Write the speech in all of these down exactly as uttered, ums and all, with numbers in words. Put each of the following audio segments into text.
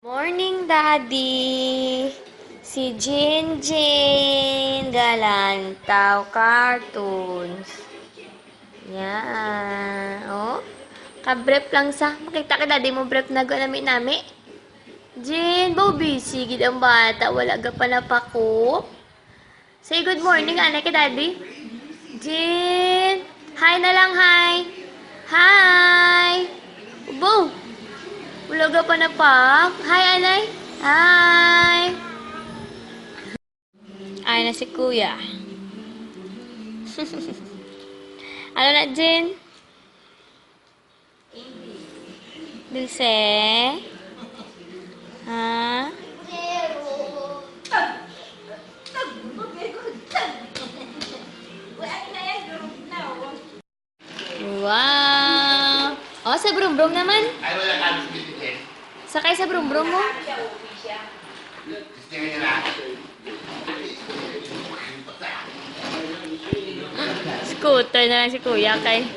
Morning, Daddy. Si Jinjin galantaw cartoons. Yan. Oh. Ka-brief lang sa. Makita kay Daddy mo brief na nami-nami. Jin, bo, busy gid ang bata. Wala ga pa napako. Say good morning, anay, kay Daddy. Jin! Hi na lang, hi! Hi! Bo! Wala ga pa napak. Hi, anay! Hi! Ay na si Kuya. Ano na, Jin? Dulce? Ha? Wow! Oh, sa brum-brum naman. Sakay sa brum-brum mo. Scooter na lang si Kuya kay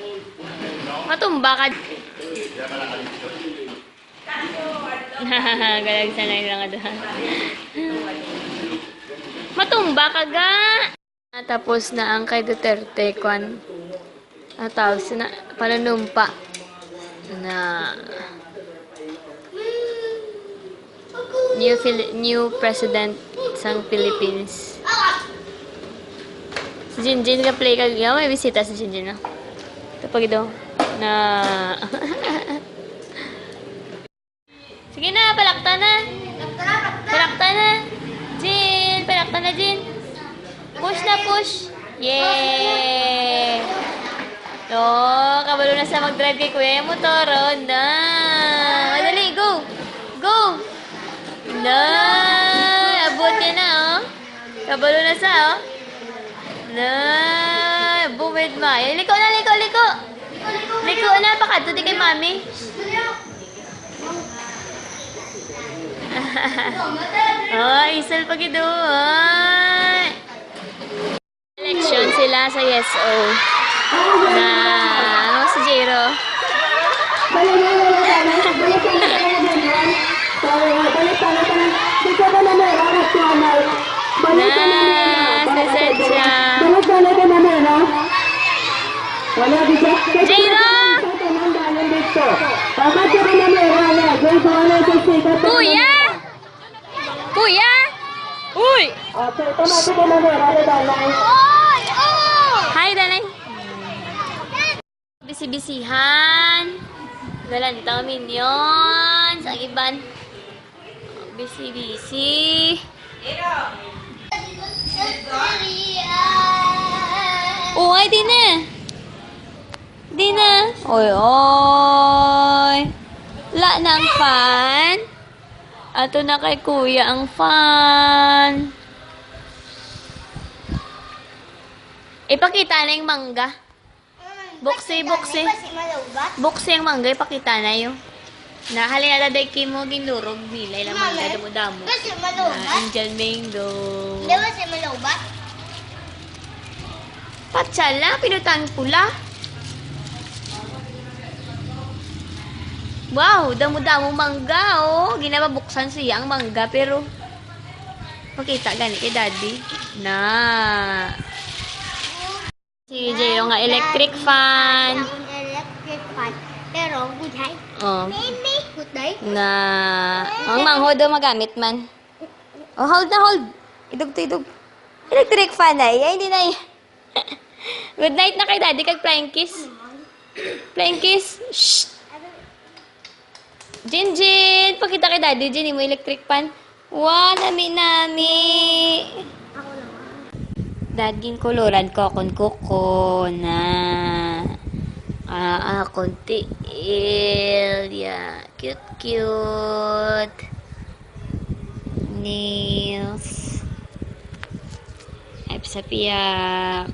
matumba ka. Galag sanay lang doon. Matumba ka ga. Tapos na ang kay Duterte, kwan. Ang tawag sina, panunumpa na new Fili-, new president sang Philippines. Si Jinjin ka play kag, yaw, may bisita si Jinjin, no? Ito pa gid, oh. Na. Sige na, palakta na. Palakta na. Jin, palakta na, Jin. Push na, push. Yay! Oh, kabalo na sa mag-drive kay Kuya yung motor. Oh, na. Madali, go. Go. Na. Abot niya na, oh. Kabalo na sa, oh. Na. Bumid ma. Eh, liko na, liko, liko. Liko na, pakadto di kay Mami. Oh, isal pa gid, oh. Ay. Election sila sa Y S O. Na, ano si Jero? Na, si Sensya. Jero! Kuya! Kuya! Uy! Hi, Danay. Bisi-bisihan. Galantaw, minions. Ang iban. Bisi-bisi. Uy, di na. Di na. Oy, oy. La na ang fan. Ato na kay Kuya ang fan. Ipakita na yung mangga. Buksi, buksi. Buksi ang mangga, ipakita na yun. Nahali na daday kimo, ginurog nila ilang mangga, damo-damo. Kasi malaubat. Ah, Indian mango. Di ba si malaubat? Patsala, pinutang pula. Wow, damo-damo mangga, oh. Ginababuksan siya ang mangga, pero makita gani kay Daddy. Na. Si Jero nga electric fan. Ang electric fan. Pero, good, hay. Oh. Maybe, good, hay. Na. Ang manghod daw magamit man. Oh, hold na, hold. Idog to, idog. Electric fan na, eh. Ay, hindi na, eh. Good night na kay Daddy, kag flying kiss. Flying kiss. Shh. Jinjin, pakita kay Daddy, Jin, imo electric fan. Wow, nami-nami. Dad, ginkuluran ko akon kuko na, ah, akon tiil. Yeah, cute, cute. Nails. Ay, sa piyak.